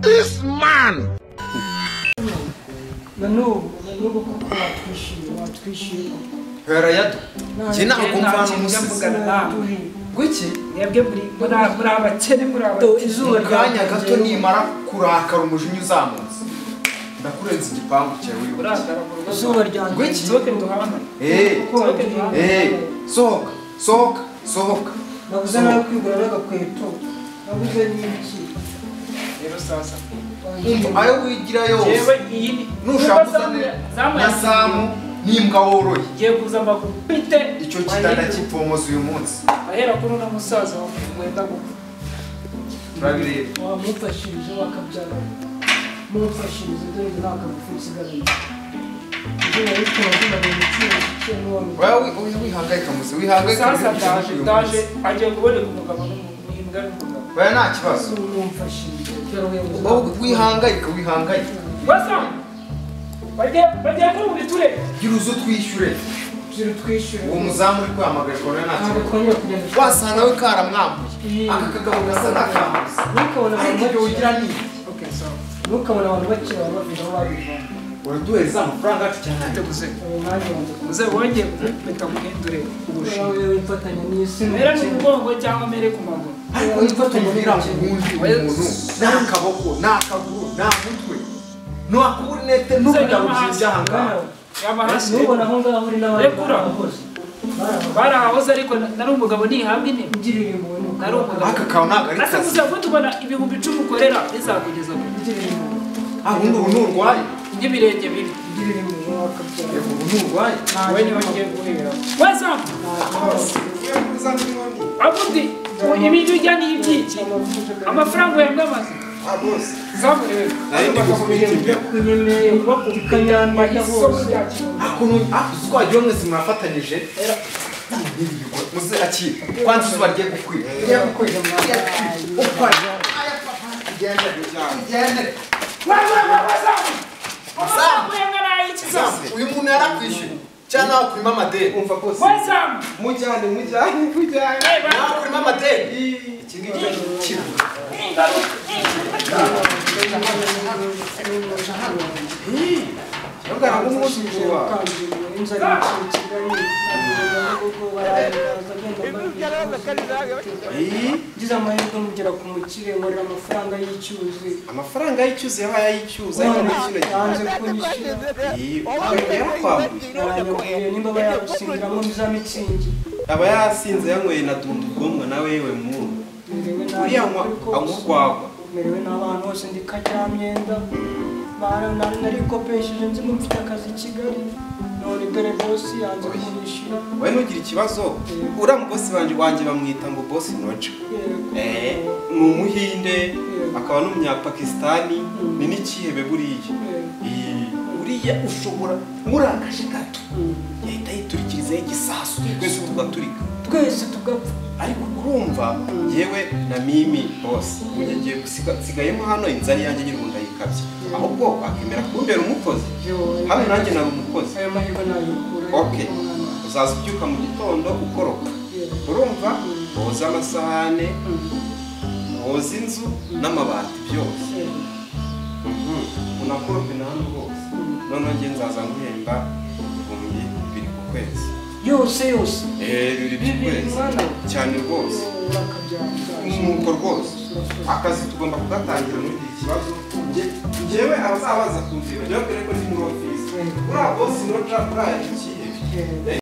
This man. Na n'ubu kuko watwishyuye. Hera yadu. Njye ntabwo mvana umusizi. Gwiki? Mwebwe muri abakene muri abakene. Izuba kanya gato nimara kurakara umujinya uzamutse. Ndakurenza igipangu cyawe wibuke. Izuba ryanjye. Gwiki? Sohoke duhana. Sohoka, sohoka, sohoka. Nabuze nawe kwigura n'agakweto. Nabuze n'iki. Rero sasa. Umva ayo wigira yose. Jewe iyi nushaka uzane na Samu nimbwa woroye. Ngiye kuza mbakubite. Icyo kitanda cy'ipfomoza uyu munsi. Ahera kuri uno musaza wenda gupfa. Turabireba. Wamufashirije wakabyara. Mumfashirize dore nta kagufi nsigaranye. Wewe wihangayika muze wihangayika. Sasa ndaje agiye kuboneka umugabo n'imbwa n'umugabo. Wewe nta kibazo. Mumfashirije. Wihangayika wihangayika. Wasa. Bagiye kuri ubiture. Gira uzo twishyure. Gira twishyure. Uwo muzamu uri kwihamagarishwa nawe nta kibazo. Wasa nawe karamwambuye. Aka kagabo gasa n'akambuye. Ntukabona abantu ugira ni. Okay, sawa. Ntukabona abantu bakira bafite aho babivana. Uraduhereza amafaranga yacu cyane. Muze. Muze wongeye gukubita muhindure ubushinwa. Wifatanya n'isi. Mere mu mugongo cyangwa mere ku maguru. Ariko wifatanya n'umuntu nta kaboko, nta kaguru, nta mutwe. Nta nete n'ubugabo by'ahangaha. Nubona aho ngaho uri n'abandi barahoze. Barahoze ariko nari umugabo nihabwa intebe. Ngirira impuhwe. Nari umugabo. Aka kawe ntabwo ari kazi. Asa muze tubona 10,000 ukorera bizakugeza ku. Ngirira impuhwe. Ah, ubundi ubu nturwaye. N'ibirenge bibi. Ngirira impuhwe wakabyara. Ubu nturwaye. Wowe niwe ngiye guhera. Weza! Abundi ibintu ujya ni ibyiki. Amafaranga uhembwa amaze. Ah bose. Zamurebe. Nari ndi gukubita hose. Akuntu twagiye mwese mwafatanyije. Muze akira. Kwanza izuba rigiye gukwira. Rigiye gukwira. Ukwari. Gende. Uyu muntu yarakwishyuye cyangwa nawe kurima amadeni. Umva kose. Mujyane mujyane mujyane. Nawe kurima amadeni. Iki ngiki kiri. Ngize amahirwe mugera ku mukire nkorera amafaranga y'icyuzi. Amafaranga y'icyuzi yabaye ay'icyuzi ariko muri kino gihe yanze kunyishyura. Yaranyambuye nimba bayasindiramo za mitsingi. Aba yasinze yanyweye na dundu ubwonko nawe yewe muntu. Uriya anywa urwagwa. Merewe n'abantu hose ndi kajyamyenda. Narikopesheje nzi mfite akazi i Kigali. None dore bosi yanze kunyishyura. Wowe ntugire ikibazo. Uriya mubosi wanjye bamwita ngo bosi Noja. Ni umuhinde akaba n'umunyapakistani ni n'ikihebe buriya. Uriya ushobora murakaje gato yahita yiturikirizaho igisasu twese tugaturika. Twese tugapfa. Ariko urumva yewe na Mimi boss ngiye gusigayemo hano inzara yanjye nyiri ubu ndayikabye. Ahubwo wakemera kumbera umukozi. Hano nanjye nari umukozi. Ayo mahirwe nayikura. Okay. Uzaza ubyuka mu gitondo ukoropa. Urumva woza amasahane, woza inzu n'amabati byose. Unakorope na hano hose. Noneho njye nzaza nguhemba 2,000 ku kwezi. Yose yose. Bibiri ku kwezi. Cyane rwose. Nuko rwose. Akazi tugomba kugatangira muri iki kibazo. Njyewe abazabaza kumvira. Njyewe ko ndi muri office. Uriya boss Noja uriya ikihebe.